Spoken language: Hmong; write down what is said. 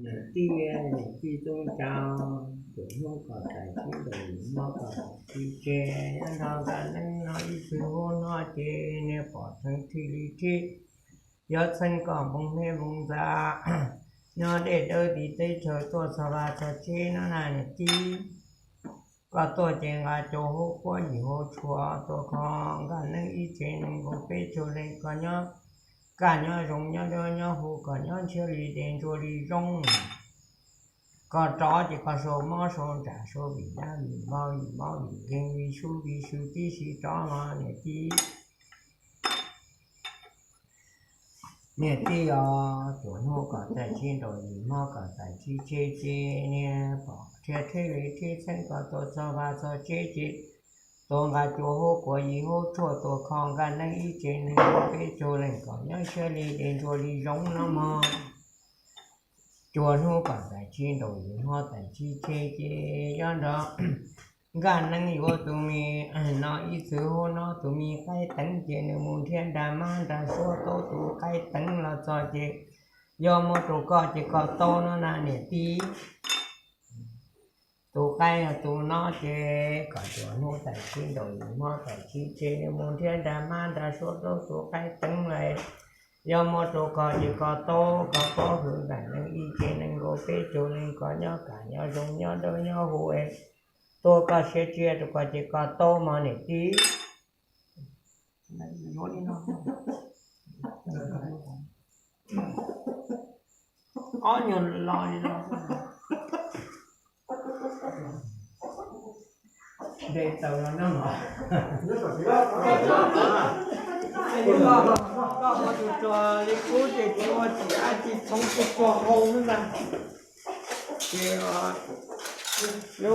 Niam tij, niam tij tub ntsuag, tuam hnub kom txais tsib nraus yim hmob kom txais tsib tseg, nyob nrog Nkaj Neeb no ib txwm hu no ces niag pom theev thij li thib, yuav txheeb koj npoo hnab npoo ntxa, nyob dej dawb tim teb chaws tuaj txog vaj txog tsev no na niam tij. Koj tuaj ces nqa cov hauv kuab yim hauv tshuaj tuaj kho Nkaj Neeb ib tsev neeg nkaus peb caug leej, koj nyob kaj nyob zoo nyob dawb nyob huv, koj nyob ntshiab li dej ntsuab li zoov. Koj rov ces koj sau mob sau ntsaj sau vim dab vim npau vim mob vim nkeeg vim sub vim sw tib si rov los niam tij. Niam tij os, tuam hnub kom txais tsib nraus yim hmob kom txais tsib tseg ces niag pom rhiab theb li thib txheeb koj tuaj txog vaj txog tsev ces tuaj nqa cov hauv kuab yim hauv tshuaj tuaj kho Nkaj Neeb ib tsev neeg nkaus peb caug leej, koj nyob ntshiab li dej ntsuab li zoov no mog. Cua hnub kom txais tsib nraus yim hmob txais tsib tseg ces yuav nrog Nkaj Neeb yuav tus me no ib txwm hu no tus me qaib teev ces nws mus nrhiav nra mab nra suab tau tus qaib teev los txog ces yuav muab rau koj ces koj tau no na niam tij. Tus qaib yog tus no ces kom cua hnub txais tsib nraus yim hmob txais tsib tseg nws mus nrhiav nra mab nra suab tau tus qaib teev los yuav muab rau koj ces koj tau, koj paub hwv Nkaj Neeb ib tsev neeg nkaus peb caug leej, koj nyob kaj nyob zoo nyob dawb nyob huv, tuaj koj siab tsiab rau koj ces koj tau mog niam tij. Ob nyuag lo li no. Nte taws los noj mov. Koj ua tus tsuag li kub ces tsis ua tsis ab tsis txhoov tus tsuag hau xwb ntag. Ces lub